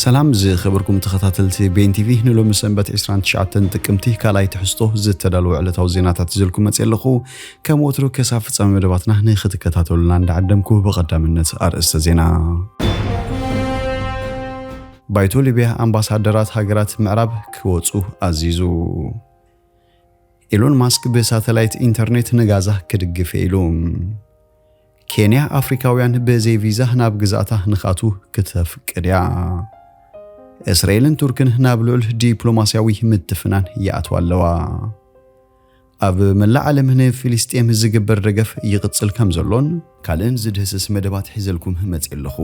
ሰላም ዝኸበርኩም ተኸታተልቲ ቤን ቲቪ፣ ንሎሚ ሰንበት ዕስራን ትሽዓተን ጥቅምቲ ካልኣይ ትሕዝቶ ዝተዳለወ ዕለታዊ ዜናታት ሒዘልኩም መፅእ ኣለኹ። ከም ወትሩ ከሳብ ፍጻሜ መደባትና ንክትከታተሉና እንዳዓደምኩ፣ ብቐዳምነት ኣርእስተ ዜና። ባይቶ ሊብያ ኣምባሳደራት ሃገራት ምዕራብ ክወፁ ኣዚዙ። ኢሎን ማስክ ብሳተላይት ኢንተርኔት ንጋዛ ክድግፍ ኢሉ። ኬንያ ኣፍሪካውያን ብዘይ ቪዛ ናብ ግዛእታ ንኻቱ ክተፍቅድ እያ። እስራኤልን ቱርክን ናብ ልዑል ዲፕሎማስያዊ ምትፍናን ይኣትዋ ኣለዋ። ኣብ መላእ ዓለም ንፊልስጤም ዝግበር ደገፍ ይቕጽል ከም ዘሎን ካልእን ዝድህስስ መደባት ሒዘልኩም መጽእ ኣለኹ።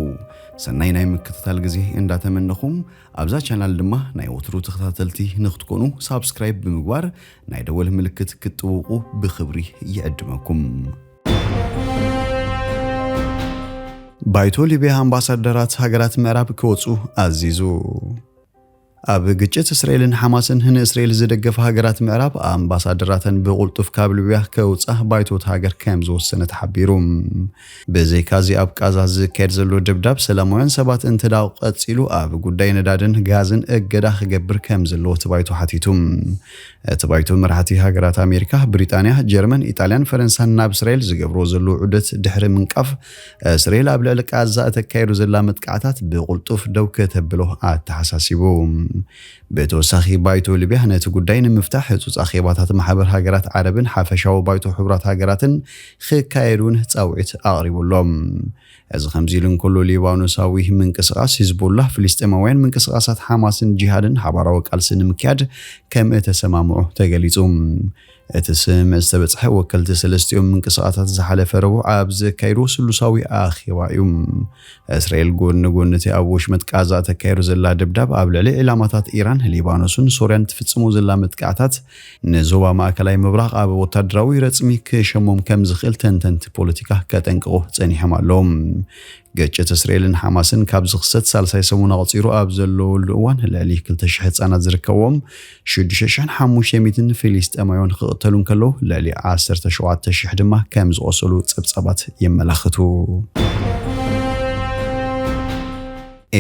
ሰናይ ናይ ምክትታል ግዜ እንዳተመነኹም፣ ኣብዛ ቻናል ድማ ናይ ወትሩ ተኸታተልቲ ንክትኮኑ ሳብስክራይብ ብምግባር ናይ ደወል ምልክት ክትጥውቑ ብኽብሪ ይዕድመኩም። ባይቶ ሊብያ ኣምባሳደራት ሃገራት ምዕራብ ክወፁ ኣዚዙ። ኣብ ግጭት እስራኤልን ሓማስን ንእስራኤል ዝደገፋ ሃገራት ምዕራብ ኣምባሳደራተን ብቕልጡፍ ካብ ሊብያ ከውፃ ባይቶ እቲ ሃገር ከም ዝወሰነ ተሓቢሩ። ብዘይካዚ ኣብ ቃዛ ዝካየድ ዘሎ ደብዳብ ሰላማውያን ሰባት እንተ ደኣ ቀጺሉ ኣብ ጉዳይ ነዳድን ጋዝን እገዳ ክገብር ከም ዘለዎ እቲ ባይቶ ሓቲቱ። እቲ ባይቶ መራሕቲ ሃገራት ኣሜሪካ፣ ብሪጣንያ፣ ጀርመን፣ ኢጣልያን ፈረንሳን ናብ እስራኤል ዝገብርዎ ዘለዉ ዑደት ድሕሪ ምንቃፍ፣ እስራኤል ኣብ ልዕሊ ቃዛ እተካየዶ ዘላ መጥቃዕታት ብቕልጡፍ ደው ከተብሎ ኣተሓሳሲቡ። ብተወሳኺ ባይቶ ሊብያ ነቲ ጉዳይ ንምፍታሕ ህጹጽ ኣኼባታት ማሕበር ሃገራት ዓረብን ሓፈሻዊ ባይቶ ሕቡራት ሃገራትን ክካየድ እውን ጻውዒት ኣቕሪቡ ኣሎ። እዚ ከምዚ ኢሉ እንከሎ፣ ሊባኖሳዊ ምንቅስቓስ ሂዝቦላ፣ ፍልስጤማውያን ምንቅስቓሳት ሓማስን ጂሃድን ሓባራዊ ቃልሲ ንምክያድ ከም እተሰማምዑ ተገሊጹ። እቲ ስምምዕ ዝተበጽሐ ወከልቲ ሰለስቲኦም ምንቅስቓሳት ዝሓለፈ ረቡዕ ኣብ ዘካየድዎ ስሉሳዊ ኣኼባ እዩ። እስራኤል ጎኒ ጎኒ እቲ ኣብ ወሽመጥ ቃዛ እተካየዶ ዘላ ደብዳብ ኣብ ልዕሊ ዒላማታት ኢራን፣ ሊባኖስን ሶርያን ትፍጽሞ ዘላ መጥቃዕታት ንዞባ ማእከላይ ምብራቕ ኣብ ወታደራዊ ረጽሚ ክሸሞም ከም ዝኽእል ተንተንቲ ፖለቲካ ከጠንቅቑ ጸኒሖም ኣለዉ። ግጭት እስራኤልን ሓማስን ካብ ዝኽሰት ሳልሳይ ሰሙን ኣቑጺሩ ኣብ ዘለወሉ እዋን፣ ልዕሊ ክልተ ሽሕ ህጻናት ዝርከብዎም ሽዱሽተ ሽሕን ሓሙሽተ ሚእትን ፍልስጤማውያን ክቕተሉ እንከለዉ፣ ልዕሊ ዓሰርተ ሸውዓተ ሽሕ ድማ ከም ዝቖሰሉ ጸብጻባት የመላኽቱ።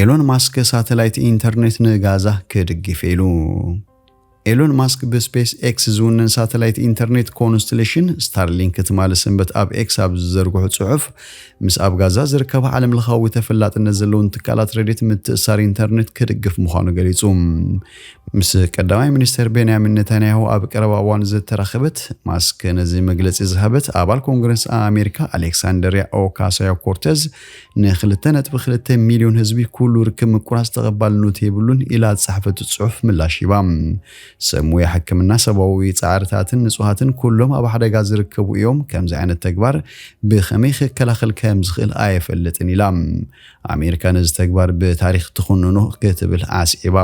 ኤሎን ማስክ ሳተላይት ኢንተርኔት ንጋዛ ክድግፍ ኢሉ። ኤሎን ማስክ ብስፔስ ኤክስ ዝውነን ሳተላይት ኢንተርኔት ኮንስቴሌሽን ስታርሊንክ ትማሊ ሰንበት ኣብ ኤክስ ኣብ ዝዘርግሖ ጽሑፍ፣ ምስ ኣብ ጋዛ ዝርከባ ዓለምለኻዊ ተፈላጥነት ዘለውን ትካላት ረድኤት ምትእሳር ኢንተርኔት ክድግፍ ምዃኑ ገሊጹ። ምስ ቀዳማይ ሚኒስተር ቤንያሚን ኔታንያሁ ኣብ ቀረባ እዋን ዝተራኸበት ማስክ ነዚ መግለጺ ዝሃበት ኣባል ኮንግረስ ኣሜሪካ ኣሌክሳንደርያ ኦካሳዮ ኮርቴዝ፣ ንክልተ ነጥቢ ክልተ ሚልዮን ህዝቢ ኩሉ ርክብ ምቁራጽ ተቐባልነት የብሉን ኢላ ዝጸሓፈቱ ጽሑፍ ምላሽ ሂባ። ሰብ ሞያ ሕክምና፣ ሰብኣዊ ጻዕርታትን ንጹሃትን ኩሎም ኣብ ሓደጋ ዝርከቡ እዮም። ከምዚ ዓይነት ተግባር ብኸመይ ክከላኸል ከም ዝኽእል ኣየፈልጥን ኢላ። ኣሜሪካ ነዚ ተግባር ብታሪኽ ትኹንኖ ክትብል ኣስዒባ።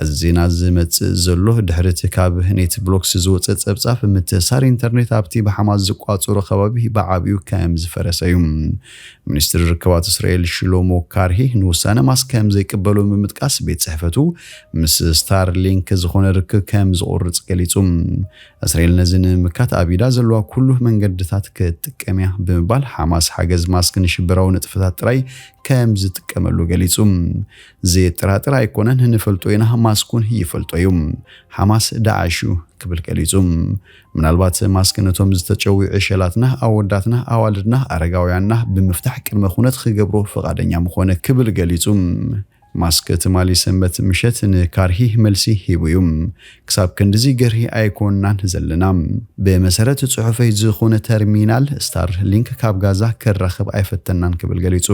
እዚ ዜና ዝመጽእ ዘሎ ድሕሪ እቲ ካብ ኔት ብሎክስ ዝወጸ ጸብጻብ፣ ምትእሳር ኢንተርኔት ኣብቲ ብሓማስ ዝቋጸሮ ከባቢ ብዓቢኡ ከም ዝፈረሰ እዩ። ሚኒስትሪ ርክባት እስራኤል ሽሎሞ ካርሂ ንውሳነ ማስክ ከም ዘይቅበሎ ብምጥቃስ፣ ቤት ጽሕፈቱ ምስ ስታርሊንክ ዝኾነ ርክብ ከም ዝቑርጽ ገሊጹ። እስራኤል ነዚ ንምምካት ኣብ ኢዳ ዘለዋ ኩሉ መንገድታት ክትጥቀም እያ ብምባል፣ ሓማስ ሓገዝ ማስክ ንሽበራዊ ንጥፈታት ጥራይ ከም ዝጥቀመሉ ገሊጹ። ዘየጠራጥር ኣይኮነን፣ ንፈልጦ ኢና፣ ማስክ እውን ይፈልጦ እዩ። ሓማስ ዳዕሽ እዩ ክብል ገሊጹ። ምናልባት ማስክ ነቶም ዝተጨውዩ ዕሸላትና፣ ኣወዳትና፣ ኣዋልድና፣ ኣረጋውያንና ብምፍታሕ ቅድመ ኩነት ክገብሮ ፍቓደኛ ምኾነ ክብል ገሊጹ። ማስክ ትማሊ ሰንበት ምሸት ንካርሂ መልሲ ሂቡ እዩ። ክሳብ ክንድዚ ገርሂ ኣይኮንናን ዘለና። ብመሰረት ጽሑፈይ፣ ዝኾነ ተርሚናል ስታር ሊንክ ካብ ጋዛ ከራኽብ ኣይፈተናን ክብል ገሊጹ።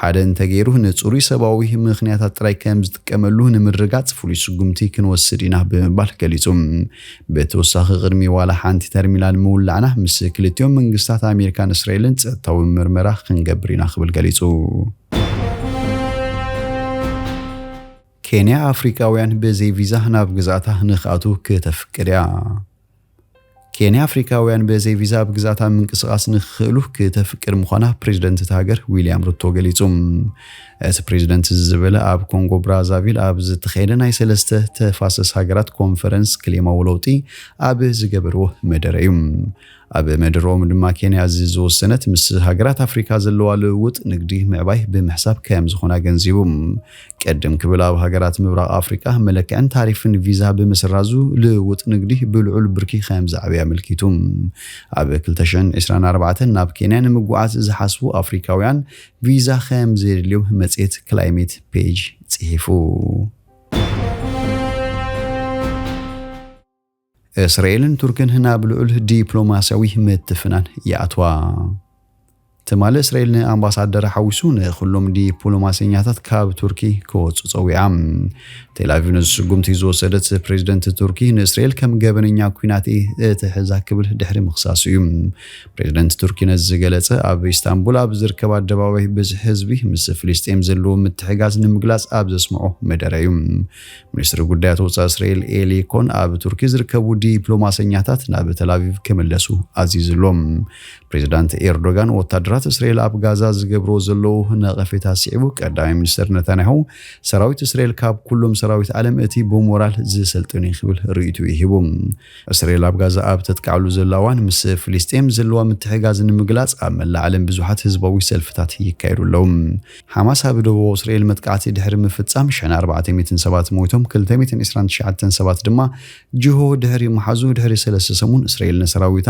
ሓደ እንተገይሩ፣ ንጽሩይ ሰብኣዊ ምኽንያታት ጥራይ ከም ዝጥቀመሉ ንምርጋጽ ፍሉይ ስጉምቲ ክንወስድ ኢና ብምባል ገሊጹ። ብተወሳኺ፣ ቅድሚ ዋላ ሓንቲ ተርሚናል ምውላዕና፣ ምስ ክልቲኦም መንግስታት ኣሜሪካን እስራኤልን ጸጥታዊ ምርመራ ክንገብር ኢና ክብል ገሊጹ። ኬንያ ኣፍሪካውያን ብዘይ ቪዛ ናብ ግዛእታ ንክኣትዉ ክተፍቅድ እያ። ኬንያ ኣፍሪካውያን ብዘይ ቪዛ ኣብ ግዛእታ ምንቅስቓስ ንክኽእሉ ክተፍቅድ ምዃና ፕሬዚደንት እታ ሃገር ዊልያም ሩቶ ገሊጹ። እቲ ፕሬዝደንት እዚ ዝበለ ኣብ ኮንጎ ብራዛቪል ኣብ ዝተኻየደ ናይ ሰለስተ ተፋሰስ ሃገራት ኮንፈረንስ ክሊማዊ ለውጢ ኣብ ዝገበርዎ መደረ እዩ። ኣብ መደረኦም ድማ ኬንያ እዚ ዝወሰነት ምስ ሃገራት ኣፍሪካ ዘለዋ ልውውጥ ንግዲ ምዕባይ ብምሕሳብ ከም ዝኾነ ኣገንዚቡ። ቅድም ክብል ኣብ ሃገራት ምብራቕ ኣፍሪካ መለክዕን ታሪፍን ቪዛ ብምስራዙ ልውውጥ ንግዲ ብልዑል ብርኪ ከም ዝዓበየ ኣመልኪቱ። ኣብ ክልተ ሽሕን ዕስራን ኣርባዕተን ናብ ኬንያ ንምጉዓዝ ዝሓስቡ ኣፍሪካውያን ቪዛ ከም ዘድልዮም መጽሔት ክላይሜት ፔጅ ጽሒፉ። እስራኤልን ቱርክን ናብ ልዑል ዲፕሎማስያዊ ምትፍናን ይኣትዋ። ትማሊ እስራኤል ንኣምባሳደር ሓዊሱ ንኹሎም ዲፕሎማሰኛታት ካብ ቱርኪ ክወፁ ፀዊዓ። ቴል ኣቪቭ ነዚ ስጉምቲ ዝወሰደት ፕሬዚደንት ቱርኪ ንእስራኤል ከም ገበነኛ ኲናት እየ እትሕዛ ክብል ድሕሪ ምኽሳሱ እዩ። ፕሬዚደንት ቱርኪ ነዚ ዝገለጸ ኣብ ኢስታንቡል ኣብ ዝርከብ ኣደባባይ ብዝሒ ህዝቢ ምስ ፍልስጤም ዘለዎ ምትሕጋዝ ንምግላጽ ኣብ ዘስምዖ መደረ እዩ። ሚኒስትሪ ጉዳያት ወጻኢ እስራኤል ኤሊ ኮን ኣብ ቱርኪ ዝርከቡ ዲፕሎማሰኛታት ናብ ተል ኣቪቭ ክምለሱ ኣዚዙ ኣሎ። ፕሬዚዳንት ኤርዶጋን ወታደራት እስራኤል ኣብ ጋዛ ዝገብርዎ ዘለዉ ነቐፌታ ስዒቡ ቀዳማይ ሚኒስትር ነታንያሁ ሰራዊት እስራኤል ካብ ኩሎም ሰራዊት ዓለም እቲ ብሞራል ዝሰልጥን እዩ ክብል ርእይቱ ይሂቡ። እስራኤል ኣብ ጋዛ ኣብ ተጥቃዕሉ ዘላ እዋን ምስ ፍልስጤም ዘለዋ ምትሕጋዝ ንምግላጽ ኣብ መላእ ዓለም ብዙሓት ህዝባዊ ሰልፍታት ይካየዱ ኣለዉ። ሓማስ ኣብ ደቡብ እስራኤል መጥቃዕቲ ድሕሪ ምፍጻም ሽሕን ኣርባዕተ ሚእትን ሰባት ሞይቶም፣ ክልተ ሚእትን ዕስራን ትሽዓተን ሰባት ድማ ጅሆ ድሕሪ ምሓዙ ድሕሪ ሰለስተ ሰሙን እስራኤል ንሰራዊታ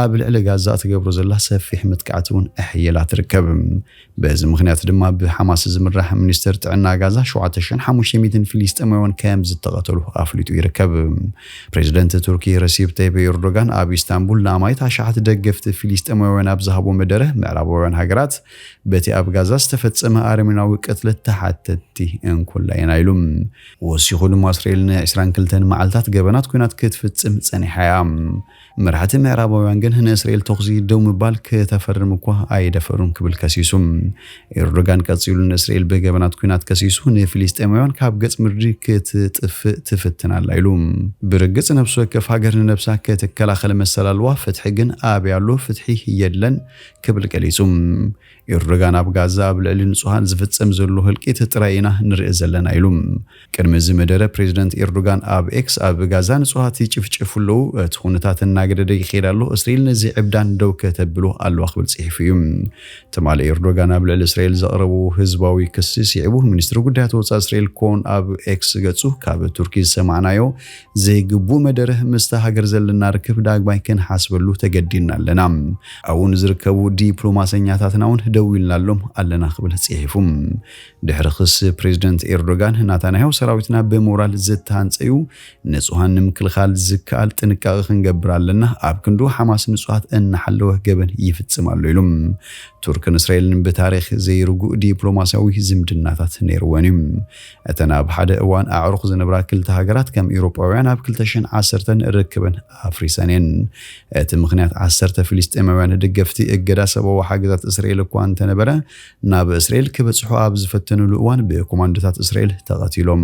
ኣብ ልዕሊ ጋዛ እትገብሮ ዘላ ሰፊሕ መጥቃዕቲ እውን ኣሕይላ ትርከብ። በዚ ምኽንያት ድማ ብሓማስ ዝምራሕ ሚኒስቴር ጥዕና ጋዛ ሸውዓተ ሽሕን ሓሙሽተ ሚእትን ፍልስጤማውያን ከም ዝተቐተሉ ኣፍሊጡ ይርከብ። ፕሬዚደንት ቱርኪ ረሲብ ጠይብ ኤርዶጋን ኣብ ኢስታንቡል ንኣማኢት ኣሽሓት ደገፍቲ ፍልስጤማውያን ኣብ ዝሃቦ መደረ ምዕራባውያን ሃገራት በቲ ኣብ ጋዛ ዝተፈጸመ ኣረሜናዊ ቅትለት ተሓተቲ እንኩላ ኢና ኢሉ። ወሲኹ ድማ እስራኤል ን ዕስራን ክልተን መዓልታት ገበናት ኲናት ክትፍጽም ጸኒሓ እያ። መራሕቲ ምዕራባውያን ግን ንእስራኤል ተኹሲ ደው ምባል ከተፈርም እኳ ኣይደፈሩን ክብል ከሲሱ። ኤርዶጋን ቀጺሉ ንእስራኤል ብገበናት ኲናት ከሲሱ ንፍልስጤማውያን ካብ ገጽ ምድሪ ክትጥፍእ ትፍትን ኣላ ኢሉ። ብርግጽ ነፍሲ ወከፍ ሃገር ንነብሳ ክትከላኸል መሰል ኣለዋ፣ ፍትሒ ግን ኣበይ ኣሎ? ፍትሒ የለን ክብል ገሊጹ። ኤርዶጋን ኣብ ጋዛ ኣብ ልዕሊ ንጹሃን ዝፍጸም ዘሎ ህልቂት ጥራይ ኢና ንርኢ ዘለና ኢሉ። ቅድሚ እዚ መደረ ፕሬዚደንት ኤርዶጋን ኣብ ኤክስ ኣብ ጋዛ ንጹሃት ይጭፍጭፉ ኣለዉ፣ እቲ ኩነታት እናገደደ ይኸይድ ኣሎ፣ እስራኤል ነዚ ዕብዳን ደው ከተብሎ ኣለዋ ክብል ጽሒፉ እዩ። ትማሊ ኤርዶጋን ኣብ ልዕሊ እስራኤል ዘቕረቡ ህዝባዊ ክሲ ስዒቡ ሚኒስትሪ ጉዳያት ወጻኢ እስራኤል ኮን ኣብ ኤክስ ገጹ ካብ ቱርኪ ዝሰማዕናዮ ዘይግቡእ መደረ ምስታ ሃገር ዘለና ርክብ ዳግማይ ክንሓስበሉ ተገዲድና ኣለና። ኣብኡ ንዝርከቡ ዲፕሎማሰኛታትና እውን ደዊልናሎም ኣለና ክብል ጽሒፉ። ድሕሪ ክሲ ፕሬዚደንት ኤርዶጋን ናታንያሁ ሰራዊትና ብሞራል ዝተሃንጸዩ ንጹሃን ንምክልኻል ዝከኣል ጥንቃቐ ክንገብር ኣለና፣ ኣብ ክንዱ ሓማስ ንጹሃት እናሓለወ ገበን ይፍጽም ኣሎ ኢሉ። ቱርክን እስራኤልን ብታሪኽ ዘይርጉእ ዲፕሎማስያዊ ዝምድናታት ነይርወን እዩ። እተን ኣብ ሓደ እዋን ኣዕሩኽ ዝነብራ ክልተ ሃገራት ከም ኤውሮጳውያን ኣብ ክልተ ሽሕን ዓሰርተን ርክበን ኣፍሪሰን እየን። እቲ ምኽንያት ዓሰርተ ፍልስጤማውያን ደገፍቲ እገዳ ሰብኣዊ ሓገዛት እስራኤል እኳ እንተነበረ ናብ እስራኤል ክበጽሑ ኣብ ዝፈተኑሉ እዋን ብኮማንዶታት እስራኤል ተቐቲሎም።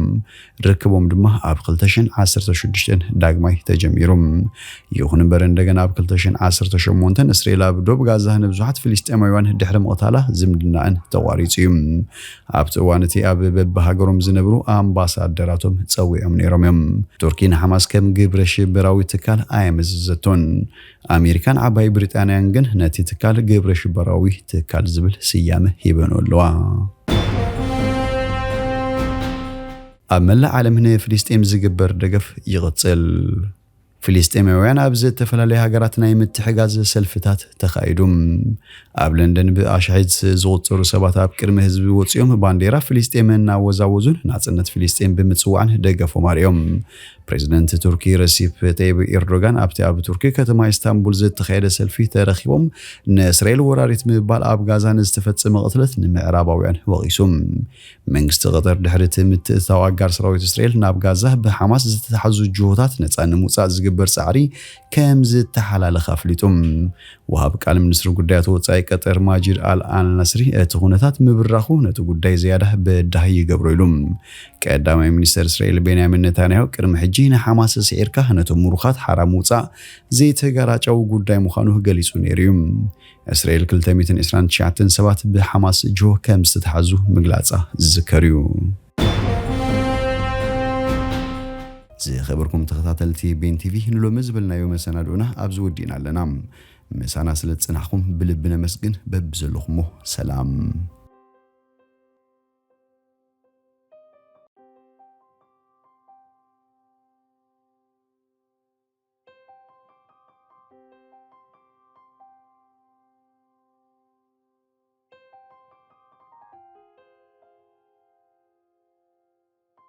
ርክቦም ድማ ኣብ ክልተ ሽሕን ዓሰርተ ሽዱሽተን ዳግማይ ተጀሚሩ። ይኹን እምበር እንደገና ኣብ ክልተ ሽሕን ዓሰርተ ሸሞንተን እስራኤል ኣብ ዶብ ጋዛ ንብዙሓት ፍልስጤማውያን ድሕሪ ምቕታላ ዝምድናኣን ተቋሪጹ እዩ። ኣብቲ እዋን እቲ ኣብ በብሃገሮም ዝነብሩ ኣምባሳደራቶም ጸዊዖም ነይሮም እዮም። ቱርኪ ንሓማስ ከም ግብረ ሽበራዊ ትካል ኣየመዘዘቶን። ኣሜሪካን ዓባይ ብሪጣንያን ግን ነቲ ትካል ግብረ ሽበራዊ ትካል ዝብል ስያመ ሂበንኦ ኣለዋ። ኣብ መላእ ዓለም ንፍልስጤም ዝግበር ደገፍ ይቕጽል። ፍልስጤማውያን ኣብ ዝተፈላለያ ሃገራት ናይ ምትሕጋዝ ሰልፍታት ተኻይዱ። ኣብ ለንደን ብኣሽሓት ዝቑጸሩ ሰባት ኣብ ቅድሚ ህዝቢ ወጺኦም ባንዴራ ፍልስጤም እናወዛወዙን ናጽነት ፍልስጤም ብምጽዋዕን ደገፎም ኣርእዮም። ፕሬዚደንት ቱርኪ ረሲፕ ጠይብ ኤርዶጋን ኣብቲ ኣብ ቱርኪ ከተማ ኢስታንቡል ዝተኻየደ ሰልፊ ተረኺቦም ንእስራኤል ወራሪት ምባል ኣብ ጋዛ ንዝተፈጸመ ቅትለት ንምዕራባውያን ወቒሱ። መንግስቲ ቀጠር ድሕሪ እቲ ምትእትታው ኣጋር ሰራዊት እስራኤል ናብ ጋዛ ብሓማስ ዝተታሕዙ ጅሆታት ነጻ ንምውጻእ ዝግበር ጻዕሪ ከም ዝተሓላለኸ ኣፍሊጡ። ወሃብ ቃል ሚኒስትሪ ጉዳያት ወጻኢ ቀጠር ማጂድ ኣል ኣልናስሪ እቲ ኩነታት ምብራኹ ነቲ ጉዳይ ዝያዳ በዳሂ ይገብሮ ኢሉ። ቀዳማይ ሚኒስተር እስራኤል ቤንያሚን ነታንያሁ ቅድሚ ሕጂ ንሓማስ ስዒርካ ነቶም ምሩኻት ሓራ ምውጻእ ዘይተጋራጫዊ ጉዳይ ምዃኑ ገሊጹ ነይሩ እዩ። እስራኤል ክልተ ሚእትን ዕስራን ትሽዓተን ሰባት ብሓማስ ጅሆ ከም ዝተታሕዙ ምግላጻ ዝዝከር እዩ። ዝኸበርኩም ተኸታተልቲ ቤን ቲቪ፣ ንሎሚ ዝበልናዮ መሰናድኦና ኣብዚ ወዲእና ኣለና። ምሳና ስለ ዝጸናሕኩም ብልቢ ነመስግን። በብዘለኹሞ ሰላም።